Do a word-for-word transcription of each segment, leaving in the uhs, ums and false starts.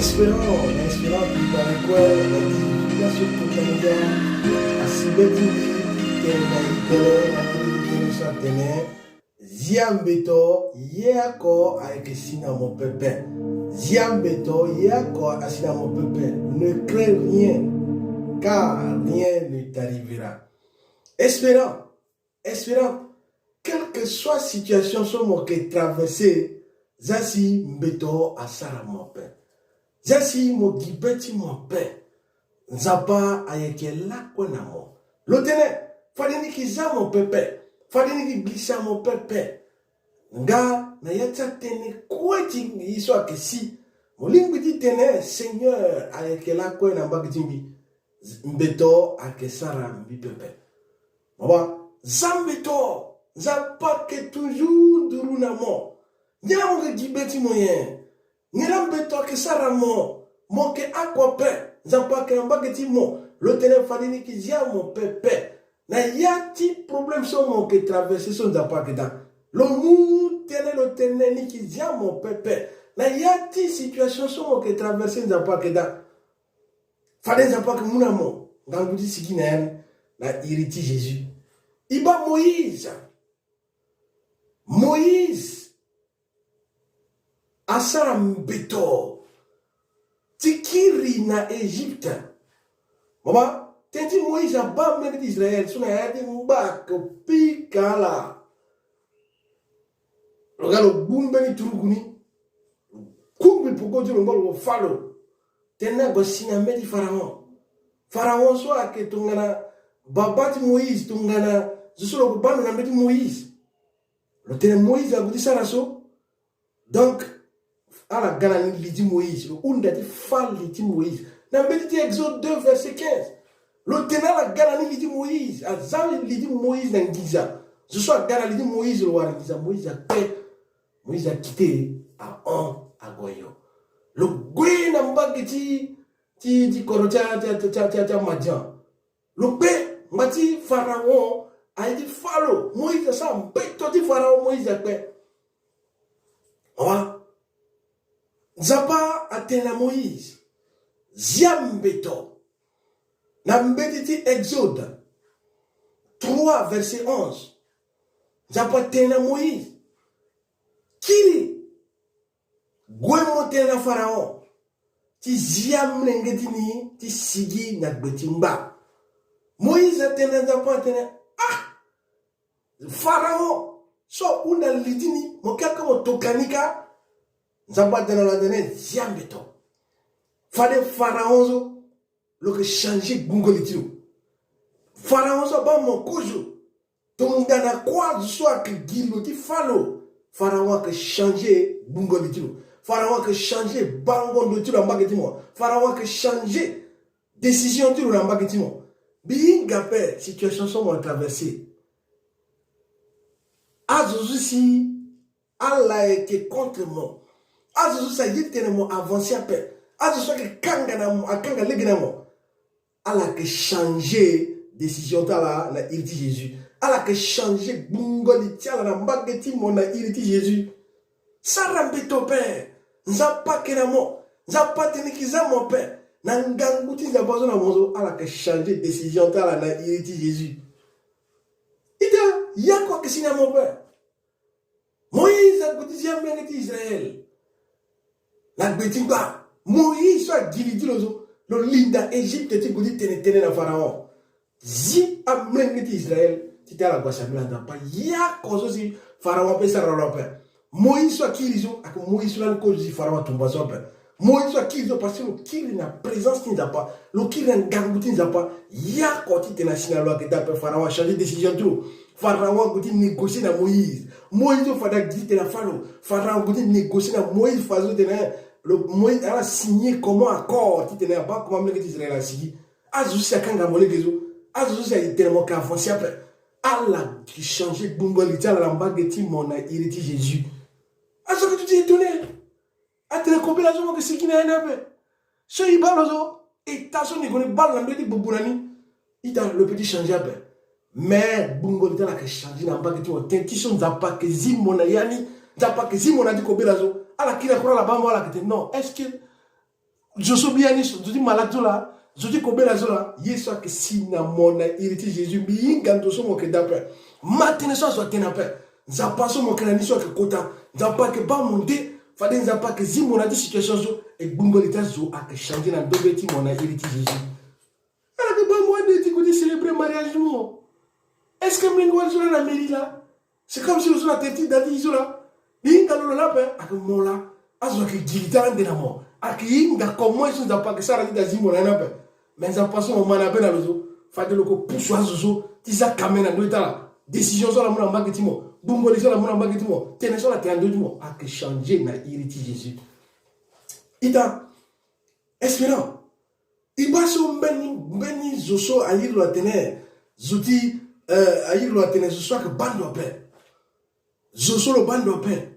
Espérant, na espérant, na espérant, na espérant, na espérant, na espérant, Zia mbeto, ye oko asi na mo pepe. Zia mbeto, ye oko asi na mo pepe. Ne crains rien, car rien ne t'arrivera. Espérant, espérant, quelle que soit situation so mo yeke traverser, zia si mbeto asara mo ape. Zia si mo gi be ti mo ape. Nzapa ayeke lakue na mo. Lo tene, fade ni yeke zia mo pepe. Fade ni yeke gbisa mo pepe. Nga na ya ti atënë kue ti ye so ayeke si, mo lingbi ti tene Seigneur ayeke lakue na mbage ti mbi. Mbeto ayeke sara mbi pepe. Mama, zia mbeto, Nzapa ayeke toujours nduru na mo. Nyen la mo yeke gi be ti mo nyen? Nyen la mbeto ayeke sara mo? Mo yeke oko ape. Nzapa ayeke na mbage ti mo. Lo tene fade ni yeke zia mo pepe. Na ya ti problème so mo yeke traverser so Nzapa ayeke daa. Lo mu tënë, lo tene ni yeke zia mo pepe. Na ya ti situation so mo yeke traverser Nzapa ayeke daa. Fade Nzapa ayeke mu na mo ngangu ti sigi na ya ni, na iri ti Jésus. E baa Moïse. Moïse asara mbeto ti kiri na Egypte. Mama, tënë ti Moïse abaa amolenge ti Israël so na ya ti ngbâ ayeke pika ala. Lo ga lo gbu mbeni turugu ni. Kungbi poko ti lo ngbâ lo fa lo. Tënë ni ague asi na mbê ti Pharaon. Pharaon so ayeke tongana baba ti Moïse, tongana zo so lo gue bâ ndo na mbê ti Moïse. Lo tene Moïse ague ti sara so. Donc, ala ga na ni li ti Moïse, lo hunda ti fâ li ti Moïse. Na mbeti ti Exode deux verset quinze. Lo tene ala ga na ni li ti Moïse, azia li ti Moïse na nginza. Zo so aga na li ti Moïse, lo wara nginza, Moïse akpe. Moïse akite, ahon, ague yo. Lo gue na mbage ti, ti, ti kodro ti a, ti a, ti a, ti a, ti a Madian. Lo kpe ngbâ ti Pharaon aye ti fâ lo. Moïse asara mbeto ti Pharaon, Moïse akpe. Awa. Nzapa atene na Moïse, zia mbeto. Na mbeti ti Exode trois verset onze. Nzapa atene na Moïse, kiri, gue mo tene na Pharaon ti zia molenge ti ni ti sigi na gbe ti ngbâ. Moïse atene na Nzapa atene, ah, Pharaon so ahunda li ti ni, mo kiri kâ mo toka ni kâ. Nzapa atene na lo atene, zia mbeto. Fade Pharaon so, lo yeke changer gbungo li ti lo. Pharaon so abâ mo kozo. Tongana kua zo so ayeke gi lo ti fâ lo, Pharaon ayeke changer gbungo li ti lo. Pharaon ayeke changer bango ndo ti lo na mbage ti mo. Pharaon ayeke changer décision ti lo na mbage ti mo. Mbi hinga ape situation so mo traverser. Azo so si ala yeke contre mo. Azo so si aye ti tene mo avancer ape. Azo so ayeke kanga na mo, akanga lege na mo. Ala yeke changer décision ti ala na iri ti Jésus. Ala yeke changer gbungo li ti ala na mbage ti mo na iri ti Jésus. Sara mbeto ape. Nzapa ayeke na mo. Nzapa atene ni yeke zia mo ape. Na ngangu ti Nzapa so na mo so, ala yeke changer décision ti ala na iri ti Jésus. Ita, ya kue ayeke si na mo ape. Moïse ague ti zia molenge ti Israël na gbe ti ngbâ. Moïse so agi li ti lo so, lo linda Egypte ti gue ti tene tënë na Pharaon. Zi amolenge ti Israël ti tene ala gue asambela Nzapa. Ya oko so si Pharaon ape sara lo ape. Moïse so akiri so, ayeke Moïse so lani kozo si Pharaon atumba so ape. Moïse so akiri so parce que lo kiri na présence ti Nzapa, lo kiri na ngangu ti Nzapa. Ya oko ti tene asi na lo ayeke daa ape. Pharaon achanger décision ti lo. Pharaon ague ti négocier na Moïse. Moïse so fade agi ti tene afâ lo. Pharaon ague ti négocier na Moïse, fadeso ti tene lo, Moïse ala signer comment, accord ti tene abâ comment amolenge ti Israël asigi. Azo so si akanga mo lege so, azo so si aye ti tene mo yeke avancer ape. Ala yeke changer gbungo li ti ala na mbage ti mo na iri ti Jésus. Azo yeke duti étonné. Atene kobela so mo yeke sigi na ya ni ape. So e bâ lo so, état so ni gue ni bâ lo na mbeti ti gbugbura ni. Ita, lo peut ti changer ape. Mais gbungo li ti ala yeke changer na mbage ti mo. Tënë ti so Nzapa ayeke zi mo na ya ni, Nzapa ayeke zi mo na ya ti kobela so. Ala kiri akura ala bâ mo, ala yeke tene non, est-ce que Zo so mbi ya ni so, zo ti malade so laa, zo ti kobela so laa, ye so ayeke si na mo na iri ti Jésus. Mbi hinga ndo so mo yeke daa ape. Ma tënë so azo atene ape. Nzapa so mo yeke na ni so ayeke kota. Nzapa ayeke baa mo nde. Fade Nzapa ayeke zi mo na ya ti situation so. E gbungo li ti azo ayeke changer na ndobe ti mo na iri ti Jésus. Ala yeke baa mo ande ti gue ti célébrer mariage ti mo. Est-ce que mbi lingbi wali so laa na mairie laa? C'est comme si lo so na terre ti da ti e so laa. Mbi hinga lo lo laa ape, ayeke mo laa. Azo ayeke gi li ti ala ande na mo. Ayeke hinga comment ye so Nzapa ayeke sara ti da zi mo na ya ni ape. Mais Nzapa so mo ma na be na lo so, fade lo yeke pusu azo so ti za kame na ndö ti ala. Décision so ala mu na mbage ti mo, gbungo li so ala mu na mbage ti mo, tënë so ala tene na ndö ti mo, ayeke changer na iri ti Jésus. Ita, Espérant. E baa so mbeni, mbeni zo so airi lo atene zo ti, eh, airi lo atene zo so ayeke baa ndo ape. Zo so lo baa ndo ape.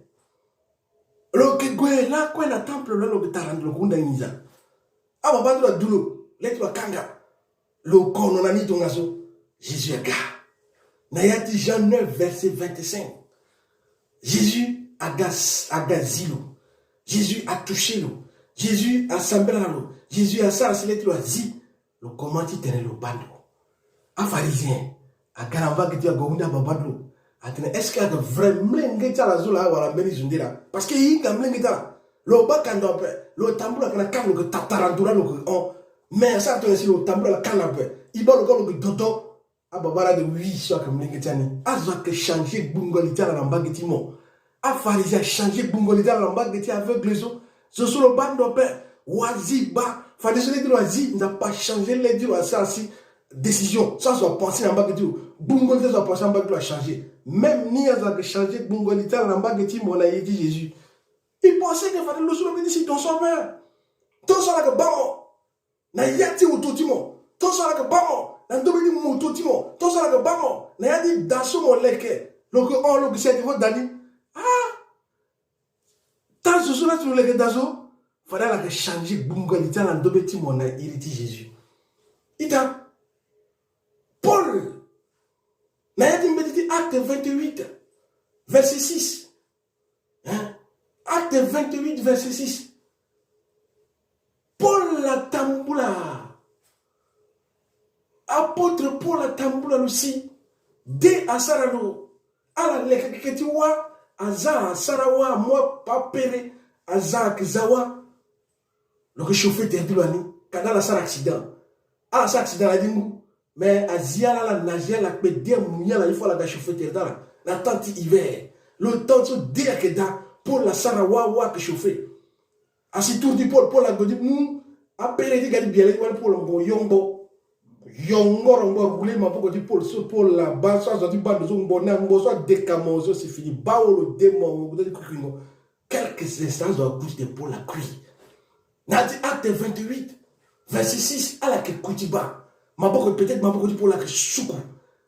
Lo yeke gue lakue na temple lo, lo yeke tara ndo, lo yeke hunda nginza. Ababa ti lo adu lo, le ti lo akanga. Lo kono na ni tongaso. Jésus aga. Na ya ti Jean neuf, verset vingt-cinq. Jésus aga, aga zi lo. Jésus atouché lo. Jésus asambela na lo. Jésus asara si le ti lo azi. Lo komanse ti tene lo baa ndo. Apharisien aga na mbage ti e, ague ahunda ababa ti lo. Atene, est-ce que ayeke vrai mlenge ti ala so laa wala mbeni zo nde laa? Parce que e hinga mlenge ti ala. Lo baa ka ndo ape. Lo tambula ayeke na kanda, lo yeke tatara ndo laa, lo yeke hon. Mais asara tongana si lo tambula na kanda ape. E baa lo kâ lo yeke dodo. Ababa laa de, oui, so ayeke mlenge ti ani. Azo ayeke changer gbungo li ti ala na mbage ti mo. Apharisien achanger gbungo li ti ala na mbage ti aveugle so. Zo so lo baa ndo ape, wazi baa. Fadeso le ti lo azi, Nzapa achanger le ti lo, asara si décision so azo apenser na mbage ti lo. Gbungo li ti azo apenser na mbage ti lo achanger. Même ni azo ayeke changer gbungo li ti ala na mbage ti mo na iri ti Jésus. E pensé que fade lo so lo be ti si tongaso ape. Tongaso ala yeke baa mo na ya ti hoto ti mo. Tongaso ala yeke baa mo na ndobe ti moto ti mo. Tongaso ala yeke baa mo na ya ti da so mo leke. Lo yeke hon, lo yeke si ati vo da ni. Ah! Taa zo so laa ti lo leke da so. Fade ala yeke changer gbungo li ti ala na ndobe ti mo na iri ti Jésus. Ita, Paul, na ya ti mbeti ti Acte vingt-huit, verset six. Hein? Acte vingt-huit, verset six. Paul atambula. Apôtre Paul atambula lo si. De asara lo. Ala leke keke ti wâ. Aza asara wâ, amu apere. Aza ayeke za wâ. Lo yeke chauffer tere ti lo na ni. Ka na ala sara accident. Ala sara accident na ya ti ngu. Mais azi ala, ala nager, ala kpe de, amu ni, ala, il faut ala ga chauffer tere ti ala. Na temps ti hiver. Lo temps so de ayeke daa, Paul asara wâ, wâ ayeke chauffer. Asi tour ti Paul, Paul ague ti mu apere ti ga ti bia le ti wani Paul, ngu yongbo. Yongbo, yongbo, rouler maboko ti Paul so, Paul abaa so, azo ti baa ndo so, ngu na ngu so, adeka mo so, c'est fini. Baa wo lo de mo, ngu ti kuikingo. Quelques instants, azo akuti de Paul akui. Na ya ti Acte vingt-huit, vingt-six, ala yeke kui ti baa. Maboko, peut-être maboko ti Paul ayeke suku.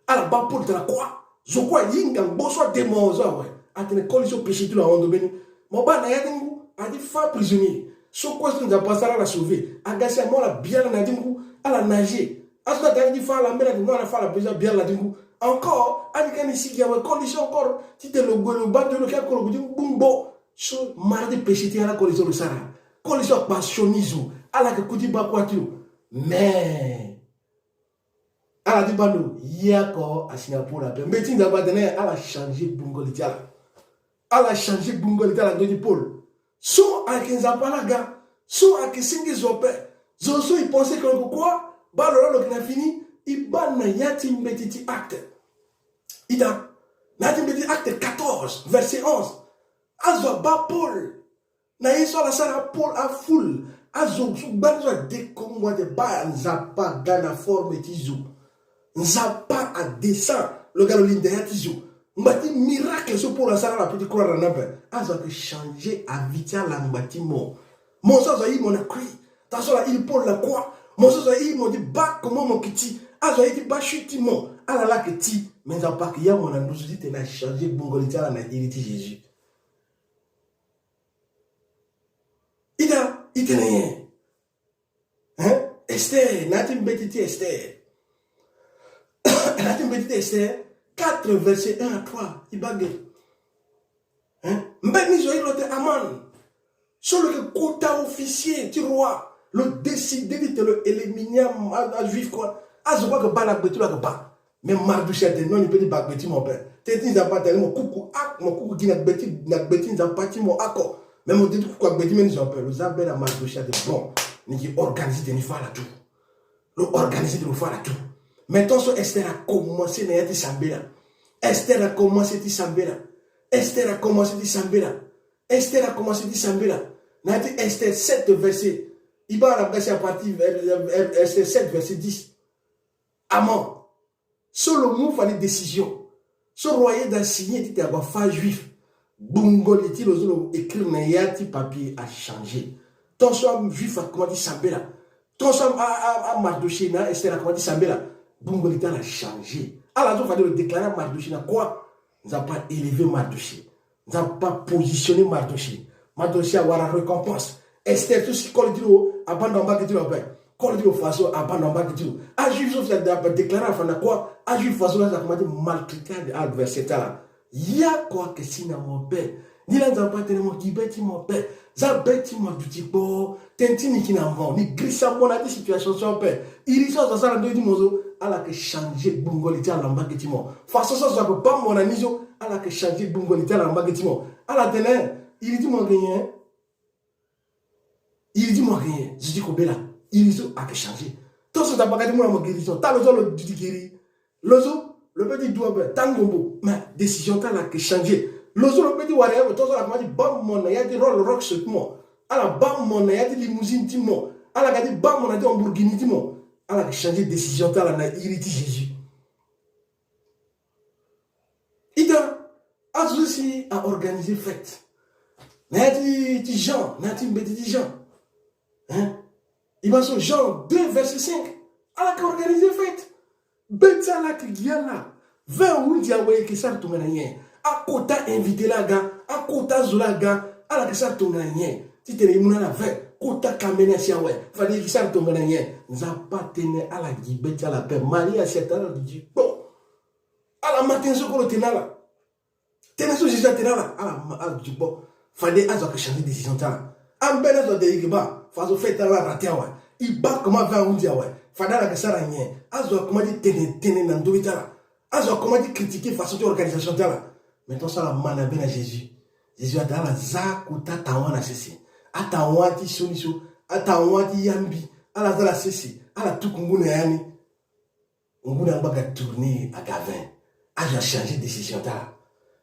Ala baa Paul tara kua. Zo kue ahinga ngbo so, ademon so awe. Atene koli so péché ti lo ahon ndo mbeni. Mo baa na ya ti ngu, adi fâ prisonnier. So kue so Nzapa asara ala sauver. Aga si amu ala biala na ya ti ngu, ala nager. Azo ti atene adi fâ ala, mbeni atene non, ala fâ ala besoin biala na ya ti ngu. Encore, adi ka ni sigi awe, koli so encore. Titene lo gue lo baa ndo lo ke akolo gue ti ngu ngbo. So mara ti péché ti ala koli so lo sara. Koli so akpa sioni zo. Ala yeke ku ti baa kuâ ti lo. Mais ala ti baa ndo, ye oko asi na Paul ape. Mbeti ti Nzapa atene ala changer gbungo li ti ala. Ala changer gbungo li ti ala na ndö ti Paul. So ayeke Nzapa laa aga. So ayeke senge zo ape. Zo so e pensé que lo yeke kuâ, baa lo laa lo yeke na fini. E baa na ya ti mbeti ti Acte. Ita, na ya ti mbeti ti Acte quatorze, verset onze. Azo abaa Paul. Na ye so ala sara Paul, afoule, azo so gbani so ade kongo ate baa Nzapa aga na forme ti zo. Nzapa adescend, lo ga lo linda ya ti zo. Ngba ti miracle so Paul asara na petit croire na ni ape. Azo ayeke changer avis ti ala ngba ti mo. Mo so azo ayi mo na kui. Taa so ala iri Paul na kuâ. Mo so azo ayi mo ti baa comment mo yeke ti. Azo aye ti baa chute ti mo. Ala laa ayeke ti. Mais Nzapa ayeke ya mo na nduzu titene achanger gbungo li ti ala na iri ti Jésus. Ita, e tene nyen? Hein? Esther, na ya ti mbeti ti Esther. Na ya ti mbeti ti Esther quatre, verset un à trois, e baa ge. Hein? Mbeni zo airi lo tene Aman. So lo yeke kota officier ti roi. Lo décide ti tene lo éliminer a, a, ajuif kue. Azo kue ayeke baa na gbe ti lo ayeke baa. Mais Mardochée atene non, ni peut ti baa gbe ti mo ape. Tënë ti Nzapa atene mo kuku, ah, mo kuku gi na gbe ti, na gbe ti Nzapa ti mo oko. Mais mo de ti kuku na gbe ti mbeni zo ape. Lo za be na Mardochée atene bon, ni gi organiser tene ni fâ ala tout. Lo organiser tene lo fâ ala tout. Mais tant so Esther a commencé na ya ti sambela. Esther a commencé ti sambela. Esther a commencé ti sambela. Esther a commencé ti sambela. Na ya ti Esther sept verset. I baa na basi à partir ver-, ver-, Esther sept verset dix. Aman. So lo mu fade décision. So roi ayeda signé ti tene ague afâ juif. Gbungo li ti lo so lo écrire na ya ti papier achangé. Tant so ajuif akoma ti sambela. Tant so a, a, a, a Mardochée na Esther akoma ti sambela. Gbungo li ti ala achangé. Ala so fade lo déclarer Mardochée na kua. Nzapa a élever Mardochée. Nzapa apositionner Mardochée. Mardochée awara récompense. Esther so si koli ti lo abaa ndo na mbage ti lo ape. Koli ti lo fa so abaa ndo na mbage ti lo. Ajuif so si adéclarer afa na kua. Ajuif fa so la si akoma ti maltraiter adversaire ti ala. Ya kua ayeke si na mo ape. Ni la Nzapa atene mo gi be ti mo ape. Za be ti mo aduti kpo. Tënë ti ni yeke na mo, ni girisa mo na ya ti situation so ape. Iri so azo asara ndö ti mo so, ala yeke changer gbungo li ti ala na mbage ti mo. Façon so azo ape baa mo na ni so, ala yeke changer gbungo li ti ala na mbage ti mo. Ala tene, iri ti mo ayeke nyen? Iri ti mo ayeke nyen? Zo ti kobela. Iri so ayeke changer. Tant so Nzapa aga ti mu na mo guérison. Talo so lo duti guéri. Lo so lo peut ti du ape, tango mbo, mais décision ti ala ayeke changer. Lo so lo peut ti wara ya mo, tant so ala koma ti baa mo na ya ti Rolls Royce ti mo, ala baa mo na ya ti limousine ti mo, ala ga ti baa mo na ya ti Lamborghini ti mo, ala yeke changer décision ti ala na iri ti Jésus. Ita, azo so si a organiser fête na ya ti, ti Jean, na ya ti mbeti ti Jean. Hein? I baa so Jean deux verset cinq. Ala yeke organiser fête. Be ti ala ayeke gi ala. Vingt ahunzi awe, e yeke sara tongana nyen? Akota invité la aga, akota azo la aga. Ala yeke sara tongana nyen? Ti tene e mu na ala vingt, kota kamene asi awe. Fade e yeke sara tongana nyen? Nzapa atene ala gi be ti ala ape. Maria si atene ala duti kpo. Ala ma tënë so kue lo tene na ala. Tënë so Jésus atene na ala, ala ma, ala duti kpo. Fade azo ayeke changer décision ti ala. Ambeni azo ade e yeke baa, fadeso fête ti ala la raté awe. E baa comment vingt ahunzi awe. Fade ala yeke sara nyen? Azo akoma ti tene tënë na ndö ti ala. Azo akoma ti critiquer façon ti organisation ti ala. Mais tant so ala ma na be na Jésus. Jésus atene ala za kota atawon na sese. Atawon ti sioni so, atawon ti yambi. Ala za na sese, ala tuku ngu na ya ni. Ngu na ngbanga tourner aga vingt. Azo achanger décision ti ala.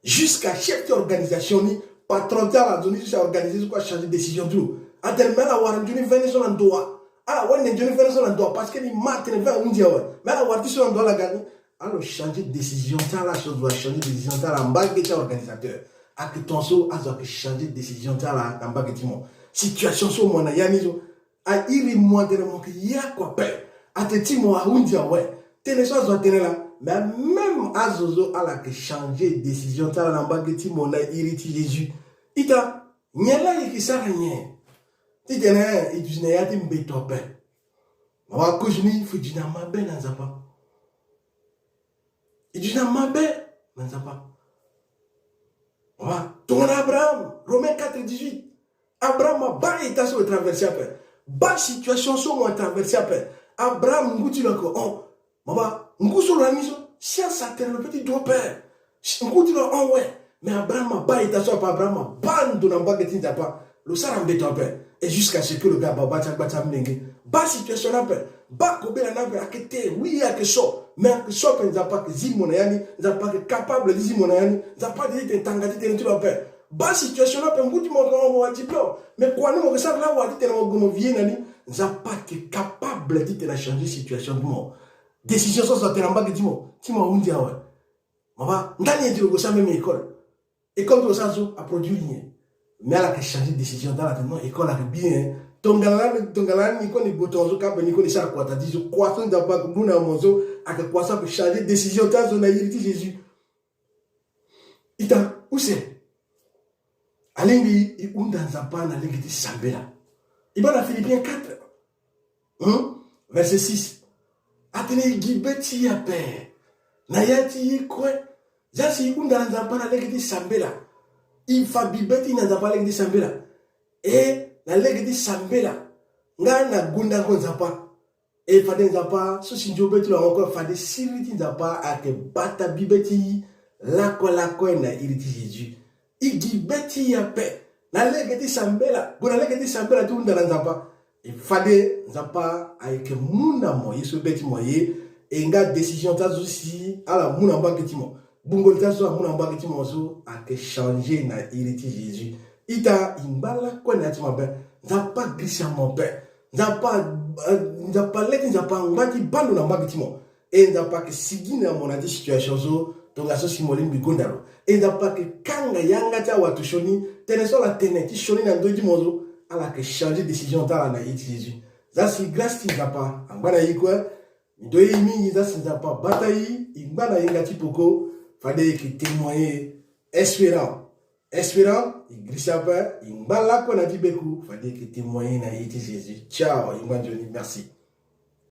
Jusqu'à chef ti organisation ni, patron ti ala, nzoni so si aorganiser so kue achanger décision ti lo. Atene me ala wara nzoni vingt ni so na ndo wa. Ala wara nzoni vingt ni so na ndo wa parce que ni ma atene vingt ahunzi awe. Me ala wara ti so na ndo wa ala ga ni. Ala changer décision ti ala, so azo achanger décision ti ala na mbage ti aorganisateur. Ayeke ton so azo ayeke changer décision ti ala na mbage ti mo. Situation so mo na ya ni so, a iri mo atene mo yeke ya kua ape. Atene ti mo ahunzi awe. Tënë so azo atene la. Mais même azo so ala yeke changer décision ti ala na mbage ti mo na iri ti Jésus. Ita, nyen la e yeke sara nyen? Titene e duti na ya ti mbeto ape. Mawa, kozo ni fo e duti na mabe na Nzapa. E duti na mabe na Nzapa. Mawa, tongana Abraham, Romain quatre dix-huit. Abraham abaa état so lo traverser ape. Baa situation so mo traverser ape. Abraham ngu ti lo ayeke hon. Mawa, ngu so lo na ni so, science atene lo peut ti du ape. Ngu ti lo ahon awe. Mais Abraham abaa état so ape, Abraham abaa ndo na mbage ti Nzapa. Lo sara mbeto ape. Et jusqu'à ce que lo ga baba ti agba ti amolenge. Baa situation ni ape. Baa kobela ni ape. Ayeke te, oui, ayeke so. Mais ayeke so ape, Nzapa ayeke zi mo na ya ni. Nzapa ayeke capable ti zi mo na ya ni. Nzapa aye ti tene tanga ti tënë ti lo ape. Baa situation ni ape, ngu ti mo ayeke hon, mo wara diplôme. Mais kua ni mo yeke sara lawa ti tene mo gue mo vie na ni. Nzapa ayeke capable ti tene achanger situation ti mo. Décision so azo atene na mbage ti mo, ti mo ahunzi awe. Mawa, ndani nyen ti lo gue sara même école? École ti lo sara so aproduire nyen? Mais ala yeke changer décision ti ala atene non, école ayeke bien. Tongana lani, tongana lani ni kue ni gue tongaso kabe ni kue ni sara kua ta ti so, kua so Nzapa ayeke mu na mo so, ayeke kua so ayeke changer décision ti azo na iri ti Jésus. Ita, use alingbi e hunda Nzapa na lege ti sambela. E baa na Philippiens quatre, hmm? Verset six. Atene e gi be ti e ape na ya ti e kue. Zia si e hunda Nzapa na lege ti sambela. E fa bibe ti e na Nzapa na lege ti sambela. E na lege ti sambela, Nga na gondango Nzapa. E fade Nzapa so si nzoni be ti lo awan kue, fade siriri ti Nzapa ayeke bata bibe ti lakue lakue na iri ti Jésus. I gi be ti i ape na lege ti sambela, gue na lege ti sambela ti hunda na Nzapa. E fade Nzapa ayeke mu na mo ye so be ti mo ye. E nga décision ti azo si ala mu na mbage ti mo, gbungo li ti azo amu na mbage ti mo so ayeke changer na iri ti Jésus. Ita, i ngba lakue na ya ti mabe. Nzapa girisa mo ape. Nzapa, eh, Nzapa le ti Nzapa angba ti baa ndo na mbage ti mo. E Nzapa ayeke sigi na mo na ya ti situation so, tongaso si mo lingbi gonda lo. E Nzapa ayeke kanga yanga ti awato sioni, tënë so ala tene ti sioni na ndö ti mo so, ala yeke changer décision ti ala na iri ti Jésus. Za si grâce ti Nzapa angba na i kue. Ndo ye i mingi, za si Nzapa bata i, i ngba na yenga ti poko, fade i yeke témoigner. Espérant, espérant, i girisa ape, i ngba lakue na ya ti beku, fade i yeke témoigner na iri ti Jésus. Ciao, i ngba nzoni, merci.